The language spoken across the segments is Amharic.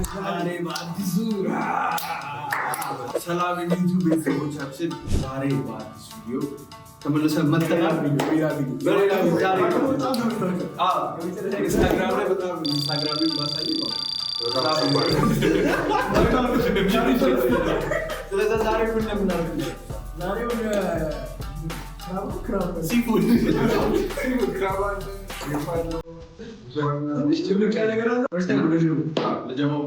ዛሬ በአዲሱ ሰላም የ YouTube ቤተሰቦቻችን፣ ዛሬ በአዲስ ቪዲዮ ተመልሰን መጥተናል። በሌላ ዛሬ ኢንስታግራም ላይ በጣም ኢንስታግራም ላይ ባሳይ ነው። ስለዚህ ዛሬ ምን እንደምናደርግ seafood ትንሽ ጭምቅ ያለ ነገር አለ። ለጀማው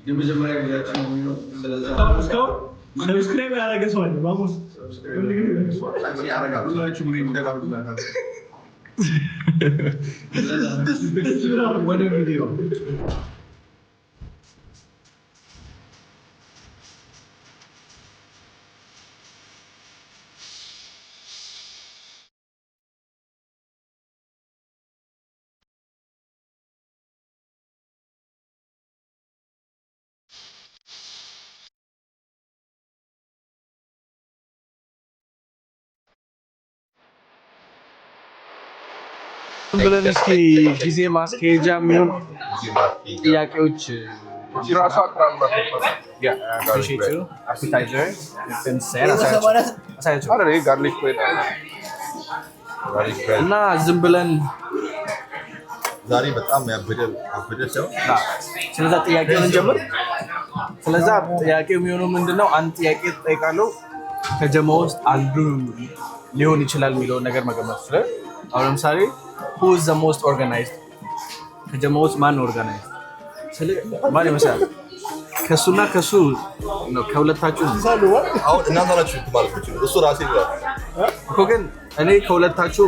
የመጀመሪያ ጊዜያችን ነው የሚሆነው። ስለዚህ እስካሁን subscribe ያደረገ ሰው አለ? vamos። ሁላችሁም እኔን ወደ ቪዲዮ። ብለን እስኪ ጊዜ ማስኬጃ የሚሆን ጥያቄዎች። ራሷ Appetizer አሳያቸው Garlic bread። እና ዝም ብለን ዛሬ በጣም ያበደ ያበደ ሳይሆን ስለዛ ጥያቄውን እንጀምር። ስለዛ ጥያቄው የሚሆነው ምንድነው? አንድ ጥያቄ ትጠይቃለሁ፣ ከጀማ ውስጥ አንዱ ሊሆን ይችላል የሚለውን ነገር መገመት ይችላል። አሁን ለምሳሌ who is the most organized? ከጀማ ውስጥ ማን organized ስለ ማን ይመስላል? ከሱና ከሱ ነው፣ ከሁለታችሁ። አሁን እናንተ ናችሁ እንትን ማለት የምችሉት፣ እሱ ራሴ ይላል። እኮ ግን እኔ ከሁለታችሁ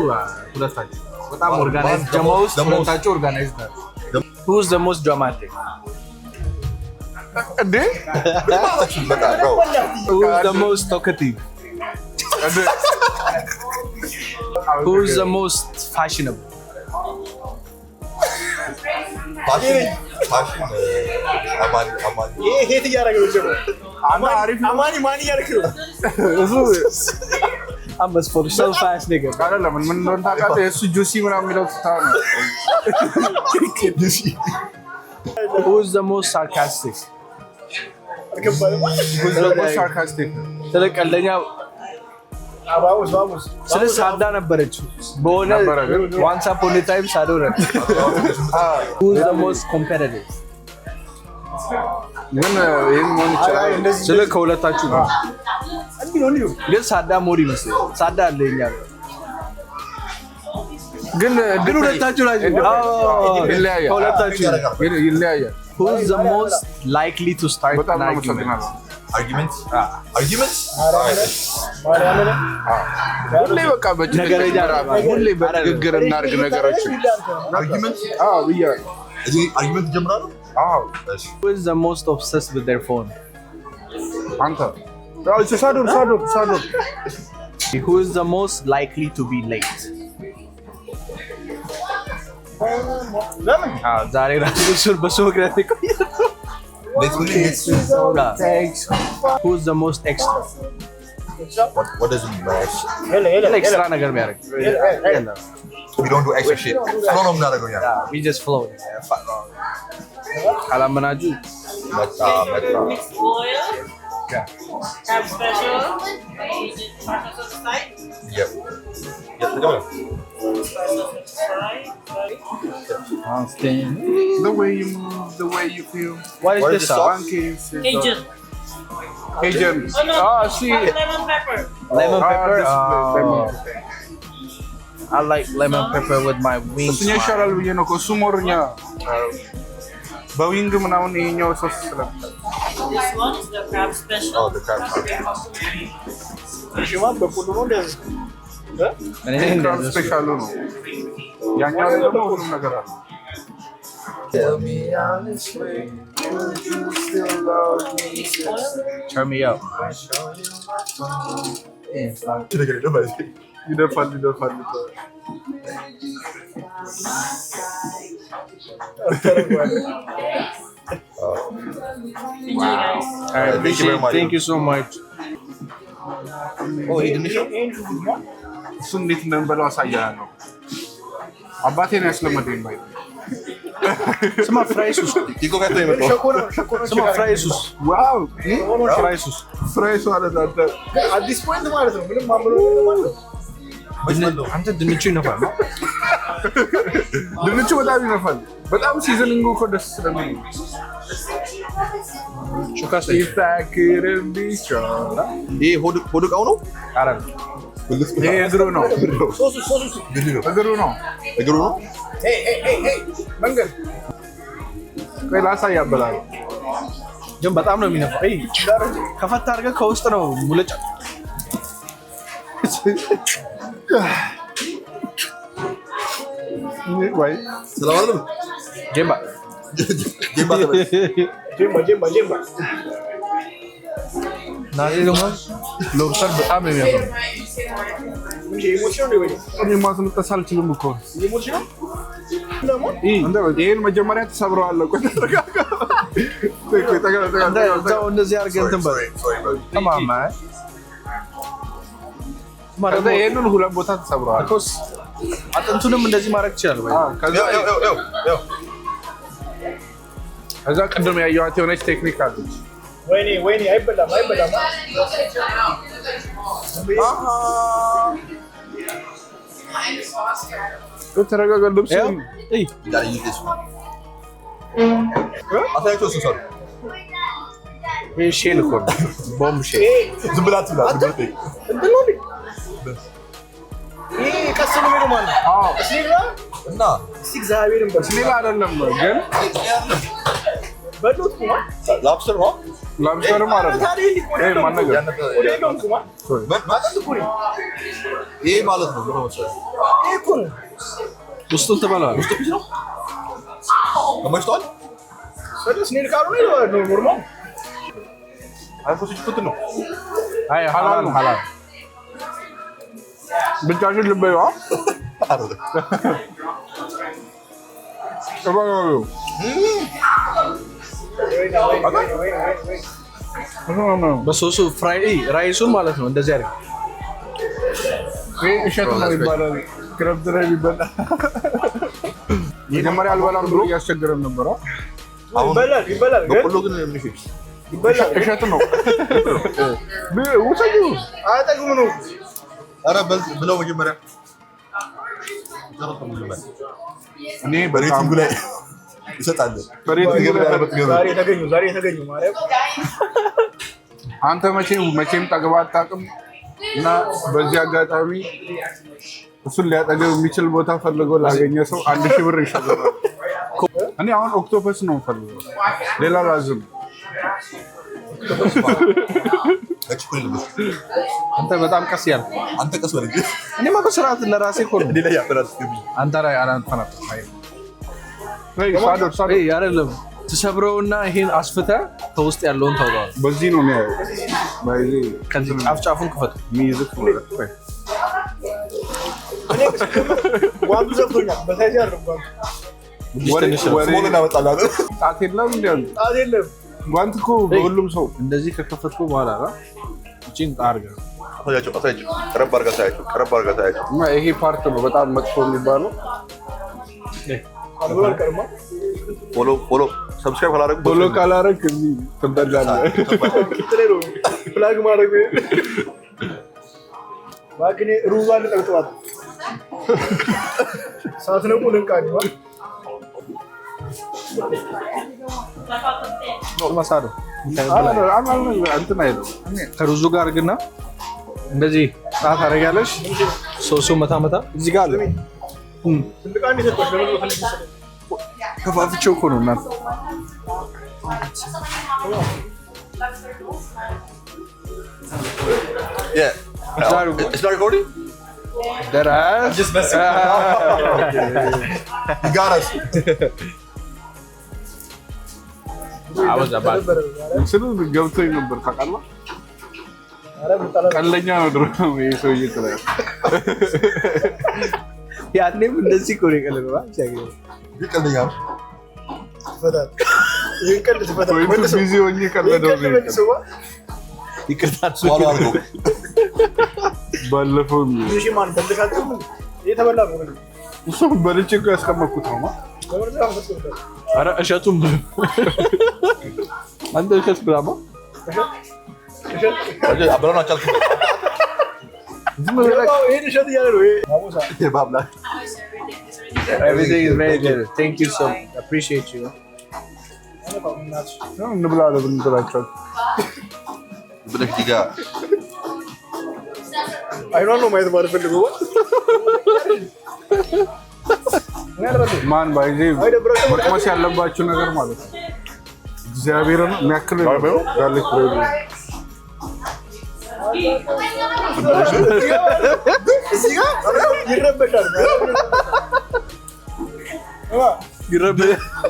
ሁለታችሁ በጣም organized ጀማ ውስጥ the most- ሁለታችሁ organized ናችሁ። Who is the most dramatic? እንዴ? ምን ማለታችሁ በጣም bro። Who is the most talkative? Who is the most fashionable? ፋሽን ፋሽን አማን አማን። ይሄ hate እያደረገ ነው ጀሞ። አማኒ ማን እያደረክ ነው? እሱ I'm a so fast nigga. አይደለም፣ ምን እንደሆነ ታውቃለህ? የእሱ juicy ምናምን የሚለው ትታ ነው። Who is the most sarcastic? Sarcastic? ስለ ቀልደኛ Vamos, vamos. ስለ ሳዳ ነበረች በሆነ ነበረ ግን። Once upon a time ሳዶ ነበር። Who is the most competitive? ግን ይህም መሆን ይችላል። ስለ ከሁለታችሁ ነው። እንዲህ ነው፣ እንዲህ ነው። ግን ሳዳ more ይመስለኛል። ሳዳ አለ እኛ ጋር። ግን ግን ሁለታችሁ ናችሁ። አዎ፣ ይለያያል። ከሁለታችሁ። ግን ይለያያል። Who is the most likely to start በጣም an argument? አመሰግናለሁ። Argument, argument. ማርያምን። ሁሌ በቃ በጭቅጭቅ ነገረኛ ነው። ሁሌ በንግግር እናድርግ ነገሮችን። Argument. አዎ ብያለሁ። እዚህ argument ጀምራለሁ። አዎ። እሺ። Who is the most obsessed with their phone? አንተ አዎ፣ ሳዶር ሳዶር ሳዶር። Who is the most likely to be late? ለምን? አዎ፣ ዛሬ ራሱ እሱን በሱ ምክንያት የቆየሁት። Let's let's Who is the most extra? What does it mean by extra? የለ የለ። Extra ነገር የሚያደርግ። We don't do extra shit. Flow ነው የምናደርገው እኛ። We just flow. ካላመናችሁ መጣ መጣ። Mixed oil. Crab special. Tartar sauce side. Yep. Yep. Tartar sauce side. The way you move, the way you feel. What is What is this the sauce? sauce? Funky is the- Cajun. Cajun. Oh no. Ah, see. Hot lemon pepper. Lemon Ah, pepper. this is lemon. I like lemon pepper with my wings. እሱኛ ይሻላል ብዬ ነው እኮ። እሱ more እኛ በ wing ምናምን ይሄኛው ሶስ ስለሚሻል። This one is the crab special. Oh, the crab. ሽማ በቆሎ ነው እንደዚህ። እኔ Crab እንደዚህ special ኡ ነው። ያኛው ላይ ደግሞ ሁሉም ነገር አለ። Mixed oil. Turn me up. ነገር የለም ማለት ነው። ይደፋል ይደፋል። Enjoy, guys. I Thank you very appreciate. much. Thank you so much. Oh, ይሄ ድንች ነው? እሱ እንዴት እንደምበላው አሳያለሁ። አባቴን ያስለመደኝ ባይ ስማ fries ውስጥ ቲክቶክ አይቶ ነው የመጣው። ስማ fries ውስጥ Wow. Fries ውስጥ Fries ማለት አንተ አዲስ point ማለት ነው። ምንም ማምሮ ማለት ነው። አንተ ድንቹ ይነፋል ነው። ድንቹ በጣም ይነፋል። በጣም seasoning ኡ እኮ ደስ ስለሚል ሹካስ If I couldn't be strong. ይሄ ሆድ ዕቃው ነው። ይሄ እግሩ ነው። ሶሱ ሶሱ እግሩ ነው። እግሩ ነው። Hey hey hey hey መንገድ ቆይ ላሳይ ያበላል። ግን በጣም ነው የሚነፋው። አይ ከፈታ አድርገህ ከውስጥ ነው ሙለጫ። ወይ ሰላም አይደለም? ጄምባ ጄምባ ተበል። ጄምባ ጄምባ ጄምባ ናዚ ደግሞ Lobster በጣም ነው የሚያምረው። ምን emotion ነው ወይ እኔ ማስለጠስ አልችልም እኮ። Emotion ነው ደግሞ እንደ ይሄን መጀመሪያ ትሰብረዋለህ። ቆይ ተረጋጋ። ቆይ ቆይ ጠጋ ጠጋ አንተ እዛው እንደዚህ አድርገህ እንትን በል። ተማማ ስማ ከዛ ደግሞ ይሄንን ሁለት ቦታ ትሰብረዋለህ። እኮስ አጥንቱንም እንደዚህ ማድረግ ትችላለህ። ወይ አዎ፣ ከዛ ያው ያው ያው ያው ከዛ ቅድም ያየኋት የሆነች ቴክኒክ አለች። ወይኔ ወይኔ አይበላም አይበላም። ተረጋጋ። ልብስ ያው እይ You gotta use this one. አሳያቸው እሱን ሰሩ። ይሄ shell እኮ ነው። Bomb shell ዝም ብላ አትብላ። ዝም ብላ ጠይቅ። እንትን ነው እንዴ? ይሄ ቀስ ነው የሚለው ማለት ነው። Snail ነው? እና እስኪ እግዚአብሔርን በል Snail አይደለም ግን በሉት እኮ ማለት Lobster ነው። Lobster ም አይደለም። ታዲያ እንዲህ ቆዳ ይሄ የለውም ማን ነገር? ቆዳ የለውም እኮ ማለት ማለት እኮ ነው። ይሄ ማለት ነው። ምን መሰለህ? ይሄ እኮ ነው። ውስጡን ትበላዋለህ። ውስጡ piece ነው። ተመችቶሃል? ስለ snail ካልሆነ ነው normal። አይፎ ሲጭ እንትን ነው። አይ ሐላል ነው ሐላል። ብቻሽን ልበይዋ አይደለም። እበላዋለሁ። ወይኔ ወይኔ ወይኔ ወይኔ በሶሱ fry rice ኡን ማለት ነው እንደዚህ አድርገህ ይሄ እሸት ነው ይባላል። ክረምት ላይ የሚበላ መጀመሪያ አልበላም ብሎ እያስቸገረን ነበረ። አሁን ይበላል ይበላል ግን በቆሎ ግን ምን ይሽ ይበላል እሸት ነው ውሰጂው። አያጠግብም ነው። ኧረ በል ብለው መጀመሪያ ጨርሰው መጀመሪያ እኔ በጣም በ rating ኡ ላይ ይሰጣል። በ rating ኡ ላይ ዛሬ ተገኙ ዛሬ ተገኙ ማርያም አንተ መቼም መቼም ጠግባ አታውቅም። እና በዚህ አጋጣሚ እሱን ሊያጠገብ የሚችል ቦታ ፈልጎ ላገኘ ሰው 1,000 ብር ይሸልማል። እኔ አሁን octopus ነው የምፈልገው፣ ሌላ ላዝም። እቺ እኮ የለበትም። አንተ በጣም ቀስ ያልክ። አንተ ቀስ በል እንጂ እኔማ በስርዓት ለራሴ እኮ ነው። እኔ ላይ ያፈላል። አንተ ላይ አላንተናት ሳዶር ሳዶር አይ አይደለም፣ ትሰብረውና ይሄን አስፍተህ ከውስጥ ያለውን ታውጣዋለህ። በዚህ ነው የሚያየው። በዚህ ከዚህ ጫፍ ጫፉን ክፈቱ። የሚይዝህ ማለት ነው። እኔ ጓንቱ ዘግቶኛል። በ size አይደለም ጓንቱ ወሬ ወሬ Small እናመጣለን። ጣት የለም እንዲ አሉ። ጣት የለም። ጓንት እኮ በሁሉም ሰው እንደዚህ ከከፈትኩ በኋላ እቺን አድርገህ አሳያቸው አሳያቸው፣ ቀረብ አድርገህ አሳያቸው፣ ቀረብ አድርገህ አሳያቸው። እና ይሄ part ነው በጣም መጥፎ የሚባለው። አልበላ አልቀርማ Follow follow subscribe ካላደረጉ Follow ካላረግ እዚህ ትበላለህ። ላይ ነው flag ማድረግ እባክህ እኔ ሩዟን ልጠቅጥባት ሳትነቁ ልንቃ ነው። ማሳዶ እንትን አይልም። ከሩዙ ጋር አድርግና እንደዚህ ጣት ታደርጊያለሽ። ሶሱ መታ መታ እዚህ ጋር አለ። ትልቅ አንድ የሰጠሁሽ ለምን ነው ፈልጌ ሰጠሁሽ? ከፋፍቼው እኮ ነው እናት Yeah. It's not recording? ደራስ Just messing. You got us. አበዛባት። ስሉ ገብቶኝ ነበር ታውቃለህ። ኧረ ምጣላ ቀለኛ ነው ድሮ ይሄ ሰውዬ ትላለህ። ያኔም እንደዚህ እኮ ነው የቀለደው። ይቀልኛል። ትፈታለህ። ይህን ቀልድ ትፈታለህ። ወይም መልሰው። Busy ሆኜ ይህን ቀለደው ቀልድ መልሰው። ይቅርታ Swallow አድርገው። ባለፈው እሺ ማን በልተሽ አትልም እንዴ? እየተበላ ነው እንግዲህ። እሱ በልቼ እኮ ያስቀመጥኩት ነው። ኧረ እሸቱም አንተ እሸት ብላማ። አበላውን አልቻልኩም። ዝም ብለህ ይሄን እሸት እያለ ነው ይሄ። በአምላክ። Everything is very good. Thank you so much. Appreciate you. እንብላ ብንጥላቸው ብለሽ እዚህ ጋር አይኗን ነው ማየት ባልፈልገው። ማን ባይዜ መቅመስ ያለባችሁ ነገር ማለት ነው። እግዚአብሔርን የሚያክል garlic bread ነው። እዚህ ጋር ይረበሻል።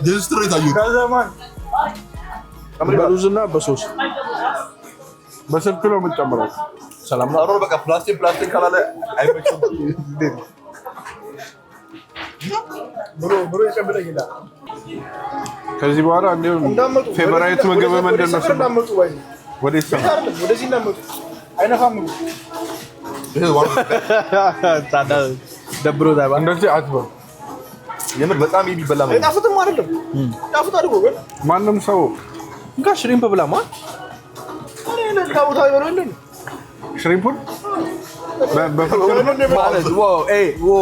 ድርስትሮ የታዩት ከዘማን በሩዝና በሶስ በስልክ ነው የምትጨምረው። ሰላም ነው። አሮ በቃ ፕላስቲክ ፕላስቲክ ካላለ አይመችም። እንዴት ነው? ብሮ ብሮ ይጨምረኝ ይላል። ከዚህ በኋላ እንዲሁም እንዳመጡ favorite ምግብ ምንድን ነው? ሰፈር እንዳመጡ ባይ ወዴት ሰፈር? አይደለም ወደዚህ እንዳመጡ አይነፋም ምግቡ። This is one of the best. ታዲያ ደብሮታል። እንደዚህ አትበሉ። የምር በጣም የሚበላ ምግብ ነው። አይጣፍጥም አይደለም ጣፍጥ አድርጎ ግን ማንም ሰው እንካ shrimp ብላማ። እኔ ለካ ቦታ ይበሉ የለ እንዴ? Shrimp ኡን በፍርፍር ማለት wow ኤ wow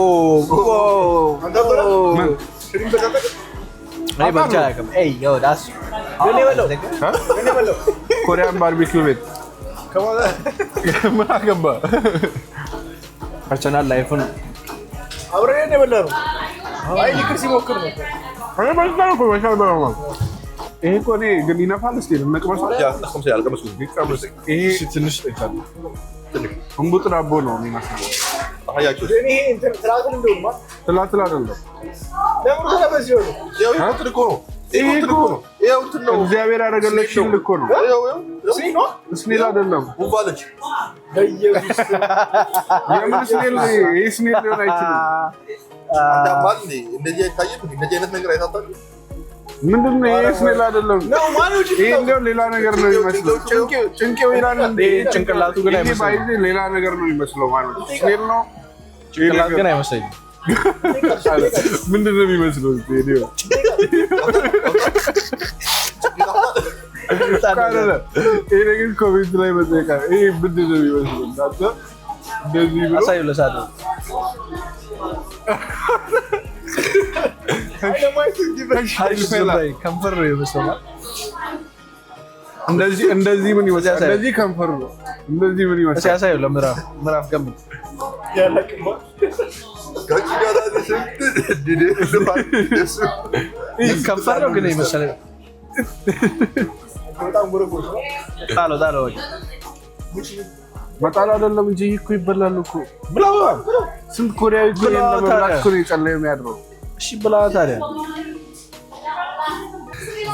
wow አንተ አትበላም? ምን? Shrimp ተቃጠለ። እኔ በልቼ አላውቅም። ኤ yo that's እኔ በላው እ? እኔ በላው Korean barbecue ቤት ከማን ምን አገባ? Personal life ን አብረን የበላ ነው። አይ ሊክር ሲሞክር ነው። እኔ በልቻለሁ እኮ መቼ አልበላም። ይሄ እኮ እኔ ግን ይነፋል። እስኪ እንቅመሰው። ያ አልቀመስኩም፣ አልቀመስኩም። ይቀመስ። ይሄ ትንሽ ጠይቃለሁ። እምቡጥ ዳቦ ነው የሚመስለው። አያችሁት? ግን ይሄ እንትን ትላትል እንደውማ ትላትል አይደለም። ለምን ሆነ በዚህ ሆነ? ያው ይሄ እንትን እኮ ነው። ይሄ እንትን እኮ ነው። ይሄው እንትን ነው። እግዚአብሔር ያደረገለት shield እኮ ነው። ይኸው ይኸው Snail ነው Snail አይደለም። ጉንፋለች። በኢየሱስ የምን snail? ይሄ snail ሊሆን አይችልም። አንተ አማል እንዴ? እንደዚህ አይታየም? እንደዚህ አይነት ነገር አይታታም? ምንድን ነው ይሄ? Snail አይደለም። ነው ማነው? ይሄ እንደው ሌላ ነገር ነው የሚመስለው። ጭንቄው ይላል እንዴ? ጭንቅላቱ ግን ይሄ አይመስለኝም። ባይዜ ሌላ ነገር ነው የሚመስለው ማለት ነው። Snail ነው። ጭንቅላት ግን አይመስለኝም። ምንድን ነው የሚመስለው? ይሄ ይሄ ግን comment ላይ መጠየቅ ይሄ ምንድን ነው የሚመስለው? እናንተ እንደዚህ ብሎ አሳዩ ለሳለ ከንፈር ነው የመሰለው። እንደዚህ እንደዚህ ምን ይመስላል? እንደዚህ ከንፈር ነው። እንደዚህ ምን እስኪ ይመስላል? አሳዩ ለምዕራፍ ምዕራፍ ገምት። ከንፈር ነው ግን የመሰለኝ። በጣም ጎረጎር ነው። ጣለው ጣለው በቃ። መጣል አይደለም እንጂ ይሄ እኮ ይበላል እኮ። ስንት ኮሪያዊ እኮ ይሄን ለመብላት እኮ ነው የጸለየው የሚያድረው። እሺ ብላ ታዲያ።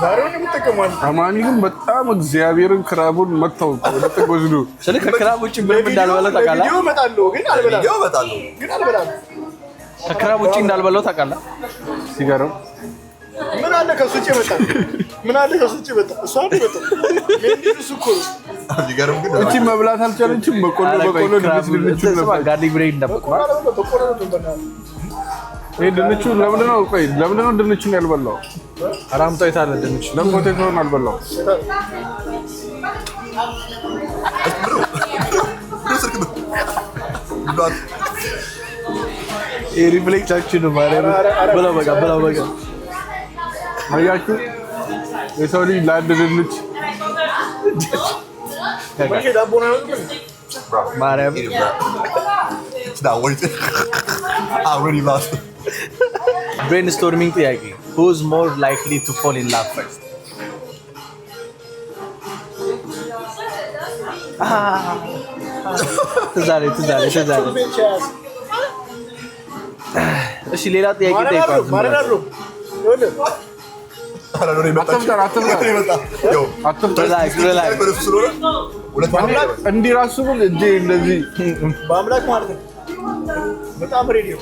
ዛሬውን የምጠቀመው አማኒ ግን በጣም እግዚአብሔርን crab ኡን መታው እኮ ወደ ጥግ ወስዶ። ስልክ ከ crab ውጭ ምንም እንዳልበላው ታውቃለህ? ለቪዲዮ እመጣለሁ ግን አልበላም። ይኸው እመጣለሁ። ግን አልበላም። ከ crab ውጭ እንዳልበላው ታውቃለህ? ሲገርም ምን አለ ከሱ ውጭ የመጣ? ምን አለ ከሱ ውጭ የመጣ? እሱ አይደል የመጣው? Main dish እሱ እኮ ነው። ሲገርም ግን እቺ መብላት አልቻለችም። በቆሎ በቆሎ ድንች ድንቹን ነበር። Garlic bread ነበር። በቆሎ አልበላም፣ በቆሎ ነው የበላው። ይሄ ድንቹ ለምንድን ነው? ቆይ ለምንድን ነው ድንቹን ያልበላው? አራምጦ የታለ ድንች? ለምን potato ውን አልበላው? ብሏት Reflex ኣችን ነው ማለት ብለው በቃ ብለው በቃ። አያችሁ የሰው ልጅ ለአንድ ድንች መቼ ዳቦ ነው ያመጡት? ማርያም It's not worth it. I already lost. Brainstorming ጥያቄ፣ who's more likely to fall in love first? ትዝ አለኝ ትዝ አለኝ ትዝ አለኝ። ቤት ያዝ። እሺ ሌላ ጥያቄ ማረን ጠይቋል። አድሮ ማረን አድሮ ይኸውልህ አትፍጠር፣ አትፍጠር፣ አትፍጠር። Relax, relax. እንዲህ ራሱ ብል እጄ እንደዚህ በአምላክ ማለት ነው። በጣም ready ነው።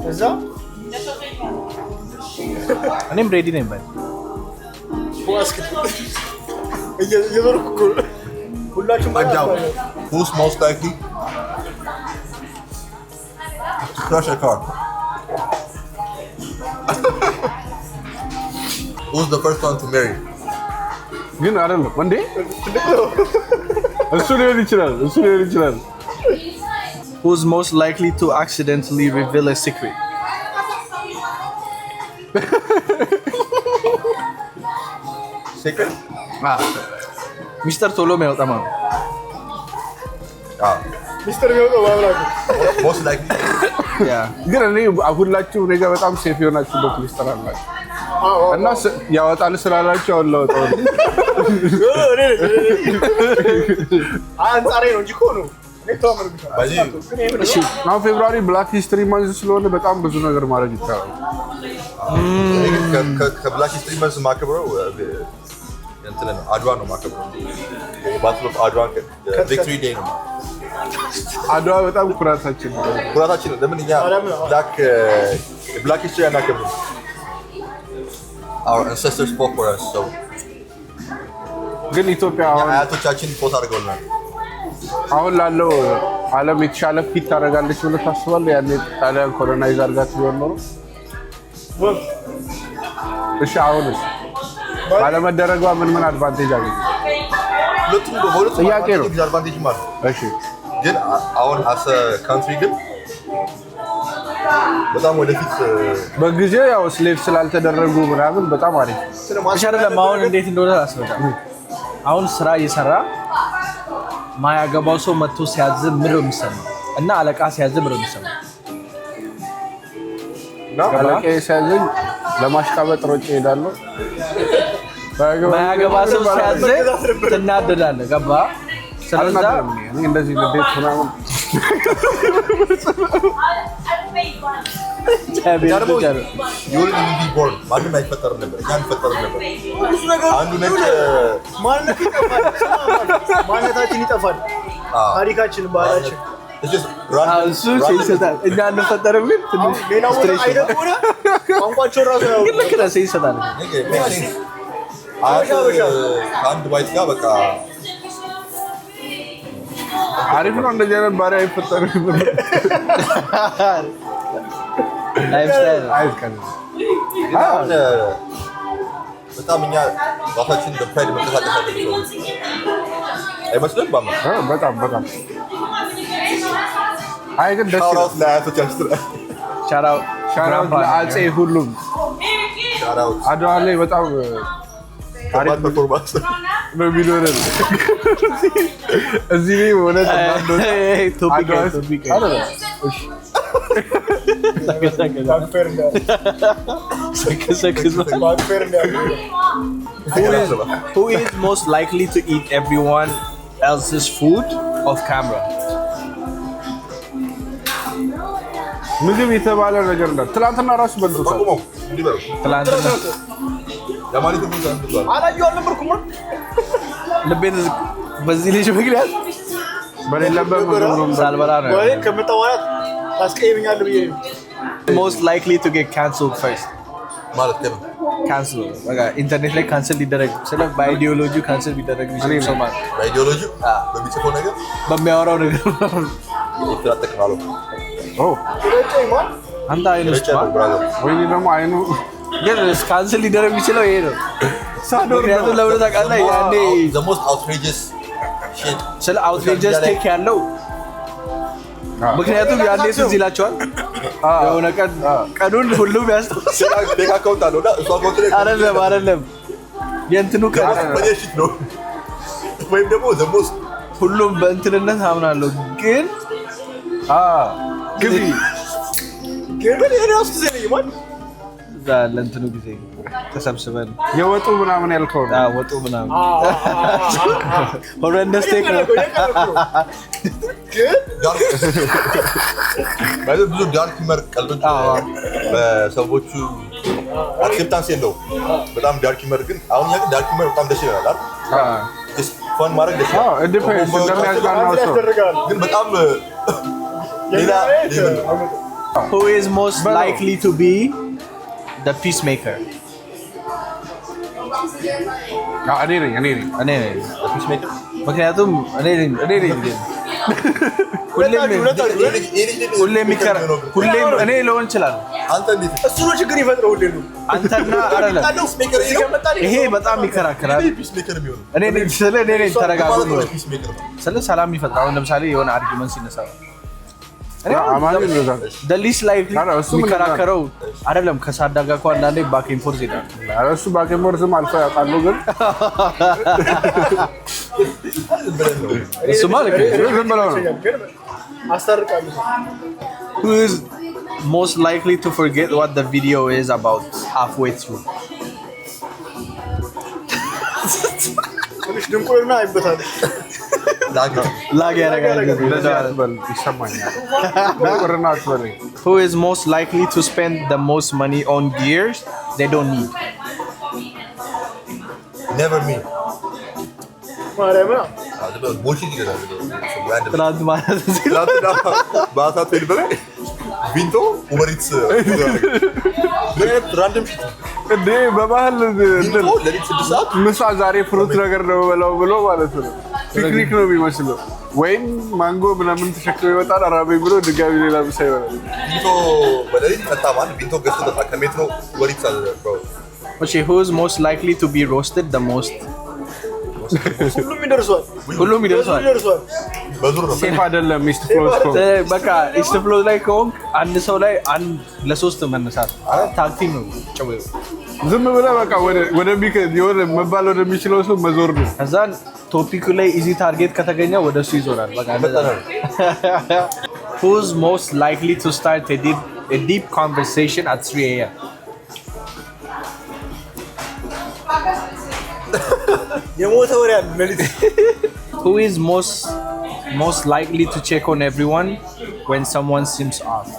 ከዛ እኔም ready ነኝ በል። ዋስክ እየዞርኩ እኮ ነው። ሁላችሁም I'm down. Who's most likely to crash a car? Who's the first one to marry? ግን አይደለም እንዴ? እሱ ሊሆን ይችላል፣ እሱ ሊሆን ይችላል። Who's most likely to accidentally reveal a secret? Secret? ሚስጥር ቶሎ የሚያወጣ ማለት ነው። ሚስጥር የሚያወጣው ባብራቱ Most likely. Yeah. ግን እኔ ሁላችሁ እኔ ጋር በጣም safe የሆናችሁበት ሚስጥር አላችሁ እና ያወጣል ስላላችሁ አሁን ላወጣው ነው። አንጻሬ ነው እንጂ እኮ ነው። እኔ ተዋመርብሻለሁ። በዚህ እሺ አሁን February Black History Month ስለሆነ በጣም ብዙ ነገር ማድረግ ይቻላል። እኔ ግን ከ Black History Month ማከብረው እንትን ነው፣ አድዋ ነው ማከብረው። Battle of አድዋ victory day ነው። አድዋ በጣም ኩራታችን ነው። ኩራታችን ነው። ለምን እኛ Black history አናከብርም? Our ancestors fought for us, so ግን ኢትዮጵያ እኛ አሁን አያቶቻችን fought አድርገውልናል። አሁን ላለው ዓለም የተሻለ fit ታደርጋለች ብለህ ታስባለህ? ያኔ ጣሊያን colonize አድርጋት ቢሆን ኖሮ። እሺ አሁንስ ባለመደረጓ ምን ምን advantage አገኘ? ሁለቱም በሁለቱም ጥያቄ ነው። Disadvantage ም አለ። እሺ ግን አሁን as country ግን በጣም ወደፊት በጊዜው ያው slave ስላልተደረጉ ምናምን በጣም አሪፍ። እሺ አይደለም፣ አሁን እንዴት እንደሆነ አስረዳ። አሁን ስራ እየሰራ ማያገባው ሰው መጥቶ ሲያዝ ምንድን ነው የሚሰማው? እና አለቃ ሲያዝ ምንድን ነው የሚሰማው? አለቃዬ ሲያዘኝ ለማሽቃበጥ ሮጬ እሄዳለሁ። ማያገባ ሰው ሲያዝ ትናደዳለህ። ገባ? ስለዛ አልናደድም እኔ። እኔ እንደዚህ ንዴት ምናምን እኛ ደግሞ you wouldn't even be born። ማንም አይፈጠርም ነበር፣ እኛ አንፈጠርም ነበር። ብዙ ነገር አንዱ ነጭ ማንነት ይጠፋል። ማንነታችን ይጠፋል። ታሪካችን፣ ባህላችን It's just random- እሱ random- ይሰጣል። እኛ አንፈጠርም፣ ግን ትንሽ ሌላ ቦታ stress አይተህ ከሆነ ቋንቋቸውን ራሱ ግን ልክ ነህ፣ ይሰጣል። Nigga, it makes sense። አያት ከአንድ white ጋር በቃ አሪፍ ነው። እንደዚህ አይነት ባሪያ አይፈጠርም። Lifestyle አይቀርም። ግን አሁን በጣም እኛ ራሳችን በ pride መንቀሳቀስ ያለብን ሰዎች አይመስልም? ባማ በጣም በጣም አይ ግን ደስ shout ይላል። out ለአያቶቻችን፣ Shout out Shout out ለአፄ ሁሉም Shout out አድዋ ላይ በጣም ከባድ performance ነው የሚኖረን። እዚህ ላይ እውነት እንዳንወጣ Topic አድዋ Topic አይደለም። እሺ Unfair እንዳለ unfair እንዳለ Who is most likely to eat everyone else's food off camera? ምግብ የተባለ ነገር እንዳለ ትናንትና ራሱ በልቶታል። ጠቁመው እንዲህ በለው። ትላንትና ለማለት ነው እንትን አላየሁ አልነበርኩም። ልቤን በዚህ ልጅ ምክንያት በሌለበት ምግብ ነው የምበላው። ሳልበላ ነው። ወይ ከመጣ በኋላ ታስቀይመኛለህ ብዬ ነው። Most likely to get cancelled first? ማለት ለምን? Cancel በቃ ኢንተርኔት ላይ cancel ሊደረግ ስለ በ ideology cancel ሊደረግ የሚችል ሰው ማለት ነው። በ ideology በሚጽፈው ነገር በሚያወራው ነገር ይፍራጠቅ ነው። ኦ ረጨኝ ማን አንተ አይኑ ውስጥ ረጨ ነው brother። ወይኔ ደግሞ አይኑ ግን cancel ሊደረግ የሚችለው ይሄ ነው። ሳዶር ነው። ምክንያቱም ለምን ታውቃለህ? ያኔ The most outrageous shit ስለ outrageous take ያለው ምክንያቱም ያኔ ትዝ ይላቸዋል። የሆነ ቀን ቀኑን ሁሉም ያስታውሳል። Fake account አለው እና እሱ account ላይ አይደለም አይደለም፣ የእንትኑ ቀን funny shit ነው ወይም ደግሞ the most ሁሉም በእንትንነት አምናለሁ ግን ግቢ ግን እኔ ራሱ ትዝ አይለኝም ማን እዛ ለእንትኑ ጊዜ ተሰብስበን የወጡ ምናምን ያልከው ነው። ወጡ ምናምን horrendous take ነው። ግን Dark ማለት ብዙ dark humor ቀልዶች በሰዎቹ acceptance የለውም። በጣም dark humor ግን አሁን እኛ ግን dark humor በጣም ደስ ይለናል አይደል? Just fun ማድረግ ደስ ይላል። it depends እንደሚያዝናናው ሰው። ያስደርጋል። ግን በጣም ሌላ level ነው። Who is most likely to be the peacemaker? እኔ ነኝ እኔ ነኝ። እኔ ነኝ። Peacemaker? ምክንያቱም እኔ ነኝ እኔ ነኝ ግን ሁሌም ሁሌም ይከራ ሁሌም እኔ ልሆን እችላለሁ። አንተ እንዴት እሱ ነው ችግር ይፈጥረው ሁሌ ነው። አንተና አይደለም peacemaker ነው? ይሄ በጣም ይከራከራል። Peacemaker የሚሆነው እኔ ነኝ ስለ እኔ ነኝ ተረጋጉ ማለት ነው። ነው Peacemaker ነው። ስለ ሰላም ይፈጥራል። አሁን ለምሳሌ የሆነ argument ሲነሳ እኔ አማኒ እንደዛ ነው። The least likely ኧረ እሱም እንደዛ ነው። የሚከራከረው አይደለም ከሳዳ ጋር እኮ አንዳንዴ back and forth ይሄዳል። ኧረ እሱ back and forth ም አልፎ ያውቃሉ፣ ግን ዝም ብለን ነው። እሱማ ልክ ነው። ዝም ብለው ነው። ግን አስታርቃለሁ። Who is most likely to forget what the video is about halfway through? ትንሽ ድንቁርና አይበታል። ላግ ላግ ያደርጋል። እንደዚህ አትበል፣ ይሰማኛል። ድንቁርና አትበለኝ። Who is most likely to spend the most money on gears they don't need? Never me. ማርያምን Bullshit ይገዛል። Random. ትናንት ማለት ትናንትና በአሳ ትል በላይ ቪንቶ Uber Eats ምን አይነት random shit እንዴ በባህል እንትን ቪንቶ ሌሊት 6 ሰዓት ምሳ ዛሬ fruit ነገር ነው በላው ብሎ ማለት ነው። Picnic ነው የሚመስለው። ወይም ማንጎ ምናምን ተሸክሞ ይወጣል። አራበኝ ብሎ ድጋሚ ሌላ ምሳ ይበላል። ቪንቶ በሌሊት ጠጣ ማለት ቪንቶ ገዝቶ ጠጣ ከሜትሮ Uber Eats አለ bro። Okay, who is most likely to be roasted the most? ሁሉም ይደርሷል። ሁሉም ይደርሰዋል። ይደርሷል። በዙር ነው። Safe አይደለም East Flow እኮ። በቃ East Flow ላይ ከሆንክ አንድ ሰው ላይ አንድ ለሶስት መነሳት tag team ነው ጭዌው። ዝም ብለህ በቃ የሆነ መባል ወደሚችለው ሰው መዞር ነው። ከዛን topic ኡ ላይ easy target ከተገኘ ወደ እሱ ይዞራል። በቃ እንደዛ ነው። Who's most likely to start a deep conversation at 3 a.m.? የሞተ ወሬ አለ ሌሊት። Who is most likely to check on everyone when someone seems off?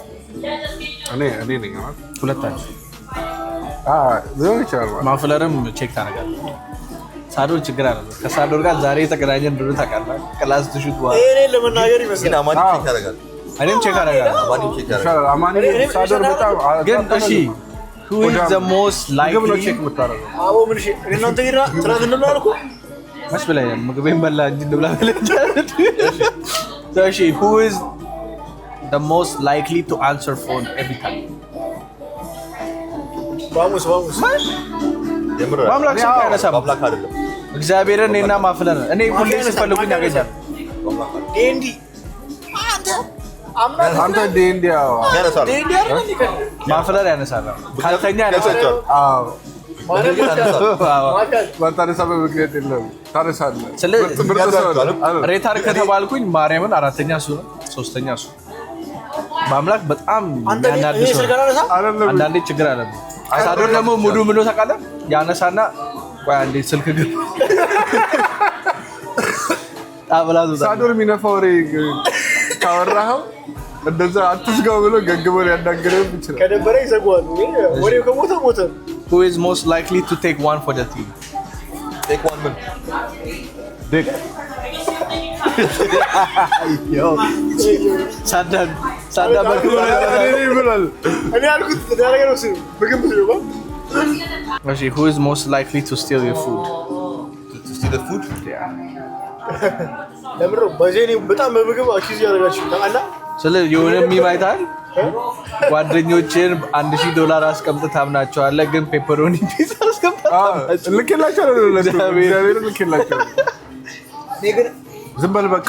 እኔ ነኝ ማለት ሁለታችሁ። ሊሆን ይችላል ማለት። ማፍለርም check ታደርጋለህ። ሳዶር ችግር አለ። ከሳዶር ጋር ዛሬ የተገናኘን እንደሆነ ታውቃለህ። Class ትሹት በኋላ ይሄ እኔን ለመናገር ግን ይመስላል። አማኒ አዎ። Check ያደርጋል። እኔም check አደርጋለሁ። አማኒ check ያደርጋል። ይሻላል። አማኒ ሳዶር በጣም ግን እሺ who is the most ምግብ ነው likely Check የምታደርገው። አቦ ምን እሺ፣ እኔ እናንተ ግን ትናንት እንብላ አልኩህ። መች ብለህ ምግቤን በላ እንጂ እንብላ ብለህ። እሺ who is the most likely to answer phone every time? ባሙስ ባሙስ የምር በአምላክ ስልክ አያነሳም። በአምላክ አይደለም። እግዚአብሔርን እኔና ማፍለር እኔ ሁሌ ሲፈልጉኝ ያገኛል። በአምላክ አይደለም። ዴንዲ አንተ አምና አንተ እንዴ እንዴ ያው ያነሳል። ዴንዲ አይደል እንዴ ከ ማፍለር ያነሳል። ካልተኛ ያነሳል። ያነሳቸዋል። አዎ ማርያም ያነሳል። አዎ። ማርያም ባታነሳበት ምክንያት የለም። ታነሳለህ። ምርጥ ሰው ነው። አለ። Rate ከተባልኩኝ ማርያምን አራተኛ እሱ ነው፣ ሶስተኛ እሱ። በአምላክ በጣም አንተ የሚያናድድ እኔ ሰው ስልክ ነው። አላነሳም። አይደለም አንዳንዴ ችግር አለብኝ። ሳዶር ደግሞ mood ኡ ምሎ ታውቃለህ? ያነሳና ቆይ አንዴ ስልክ ግን ጣብላ ትወጣለህ። ሳዶር የሚነፋ ወሬ ካወራኸው እንደዛ አትዝጋው ብሎ ገግቦ ሊያናግርህም ይችላል። ከደበረ ይዘጋዋል። ወሬው ከሞተ ሞተ። Who is most likely to take one for the team? Take one ምን Dick ሳዳን ሳዳን በክብር እኔ ነኝ ብሏል። እኔ ያልኩት ተደረገ ነው። እሱ ምግብ ብዙ ነው። እሺ who is most likely to steal your food? To steal the food? ለምንድን ነው በዚህ እኔ በጣም በምግብ accuse እያደረጋችሁ ታውቃለህ? ስለ የሆነ meme አይተሃል? ጓደኞችን $1,000 አስቀምጠህ ታምናቸዋለህ፣ ግን pepperoni ፒዛ አስቀምጠህ ታምናቸዋለህ። ልኬላቸዋለሁ ለሁለቱም። እግዚአብሔር። እግዚአብሔርን ልኬላቸዋለሁ። እኔ ግን ዝም በል በቃ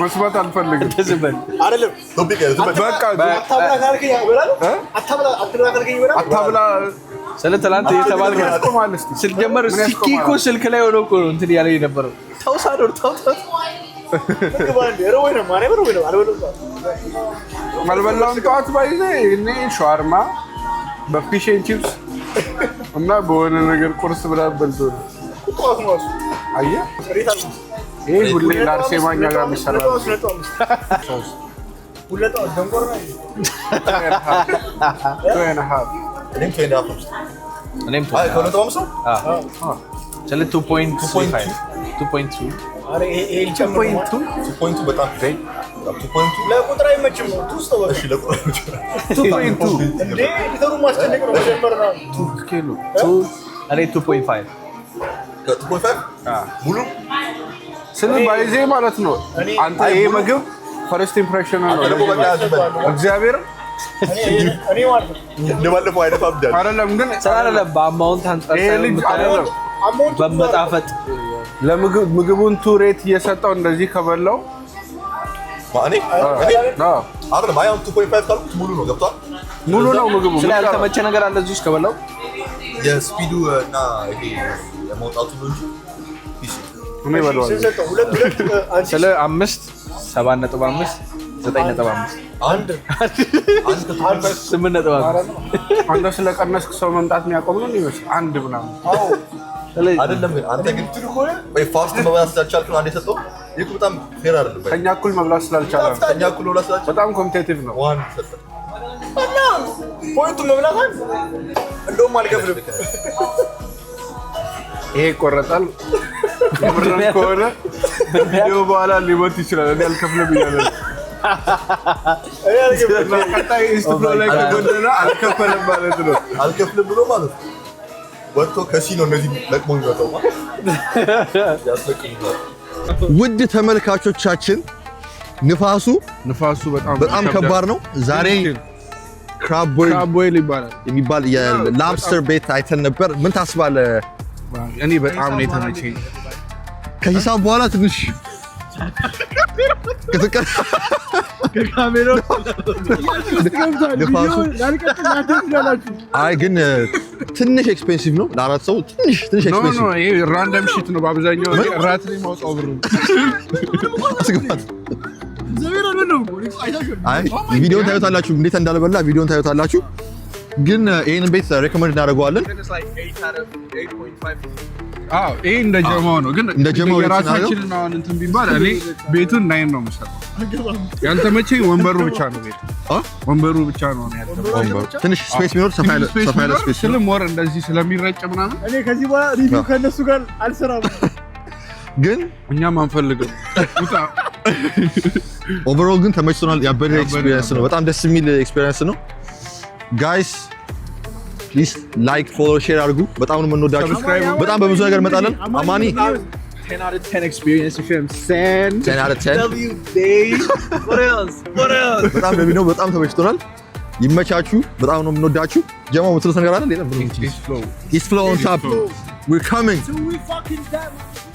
መስማት አልፈልግም። ዝም በል። አይደለም Topic ዝም በል። በቃ ዝም- አታብላ ካልከኝ እበላለሁ። እ? አታብላ አትብላ ካልከኝ እበላለሁ። አታብላ ስለ ትናንት እየተባልክ ምን ያስቆማል እስኪ? ስትጀመር ምን ሲኪ እኮ ያስቆማል? ስልክ ላይ ሆኖ እኮ ነው እንትን እያለ የነበረው። ተው ሳዶር ተው ተው። ምግብ አንዴ ርቦኝ ነው ማርያም ርቦኝ ነው አልበላሁም። አልበላሁም ጠዋት ባይዜ እኔ ሸዋርማ በ fish and chips እና በሆነ ነገር ቁርስ ምናምን በልቶ ነው። ጠዋት ነው እሱ። አየህ Rate አልኩት። ይሄ ሁሌ ለአርሴማ እኛ ጋር የሚሰራ ነው። 2.5 ሶስት 2.5 ደንቆሮ ነው። Two and a half. እኔም 2.5 ነው የምሰጠው። እኔም አይ ከ2.5 ነው? ስለ 2.35 2.2 ኧረ ይሄ ሊጨምር ነው። 2.2 በጣም 2.2 ለቁጥር አይመችም ነው two ውስጥ በቃ እሺ ለቁጥር አይመችም። 2.2 እንዴ editor ኡ ማስጨነቅ ነው መጀመር ነው። Scale ኡ እኔ 2.5 ከ2.5 ሙሉ ስለ ባይዜ ማለት ነው። አንተ ይሄ ምግብ first impression ነው። አንተ ደግሞ በቃ ዝም በል። እግዚአብሔር እኔ ማለት ነው እንደባለፈው አይነፋም ዳል አይደለም ግን ስራ አይደለም በ amount አንጻር ይሄ ሳይሆን ልጅ የምታየው አይደለም amount ኡ በመጣፈጥ ለምግብ ምግቡን two rate እየሰጠው እንደዚህ ከበላው እኔ እኔ አዎ፣ አይደለም። አይ አሁን 2.5 ካልኩት ሙሉ ነው፣ ገብቷል። ሙሉ ነው ምግቡ። ስለ ያልተመቸ ነገር አለ እዚህ ውስጥ ከበላው የ speed ኡ እና ይሄ የመውጣቱ ነው እንጂ ፒስ እኔ እበላዋለሁ። ስንት ሰጠው? ሁለት ሁለት አንቺ ስለ 5፣ 7.5፣ 9.5፣ አንድ አንድ ከ2.5 8.5። አንተ ስለቀነስክ ሰው መምጣት የሚያቆም ነው የሚመስል አንድ ምናምን። ስለዚህ አይደለም ግን አንተ ግን ወይ fast መብላት ስላልቻልክ ነው አንድ የሰጠው። ይህ እኮ በጣም fair አይደለም። ከኛ እኩል መብላት ስላልቻለ ነው። ከእኛ እኩል መብላት ስላልቻልክ በጣም competitive ነው። One ሰጠ። Point ኡ መብላት አይደል? እንደውም አልከፍልም። ይሄ ይቆረጣል። የምርም ከሆነ ቪዲዮ በኋላ ሊሞት ይችላል። እኔ አልከፍልም እያለ ነው። እኔ አልከፍልም። ቀጣይ ኢስት ፍሎ ላይ ከጎደለ አልከፈለም ማለት ነው። አልከፍልም ብሎ ማለት ነው። ወጥቶ ከሲ ነው እነዚህ ለቅሞ የሚመጣው ያስለቅሙታል። ውድ ተመልካቾቻችን ንፋሱ ንፋሱ በጣም በጣም ከባድ ነው። ዛሬ crab boil Crab boil ይባላል። የሚባል የ lobster ቤት አይተን ነበር። ምን ታስባለህ? እኔ በጣም ነው የተመቸኝ። ከሂሳብ በኋላ ትንሽ ንፋሱ አይ ግን ትንሽ expensive ነው ለአራት ሰው፣ ትንሽ ትንሽ No no Expensive። ይሄ random shit ነው። በአብዛኛው እኔ ራት ላይ ማውጣው ብር ነው። አስገባት። አይ ቪዲዮን ታዩታላችሁ፣ እንዴት እንዳልበላ ቪዲዮን ታዩታላችሁ። ግን ይህንን ቤት recommend እናደርገዋለን። አዎ ይሄ እንደ ጀማው ነው። ግን እንደ ጀማው የራሳችንን አሁን እንትን ቢባል እኔ ቤቱን 9 ነው የምሰጠው። ያልተመቸኝ ወንበሩ ብቻ ነው። ቤቱ አ? ወንበሩ ብቻ ነው እኔ ያልተመቸኝ። ትንሽ space ቢኖር ሰፋ ያለ space ስል more እንደዚህ ስለሚረጭ ምናምን እኔ ከዚህ በኋላ review ከእነሱ ጋር አልሰራም። ግን እኛም አንፈልግም። ውጣ። Overall ግን ተመችቶናል። ያበደ experience ነው። በጣም ደስ የሚል experience ነው። Guys, please like፣ follow፣ share አድርጉ። በጣም ነው የምንወዳችሁ። Subscribe። በጣም በብዙ ነገር እንመጣለን። አማኒ 10 out of 10 experience, if you know what I'm saying. 10 out of 10. W day. What else? What else? በጣም ለቢ ነው። በጣም ተመችቶናል። ይመቻችሁ። በጣም ነው የምንወዳችሁ። ጀማ የምትሉት ነገር አለ? ሌላ ምንም? East Flow. East Flow on top. We're coming. We fucking die.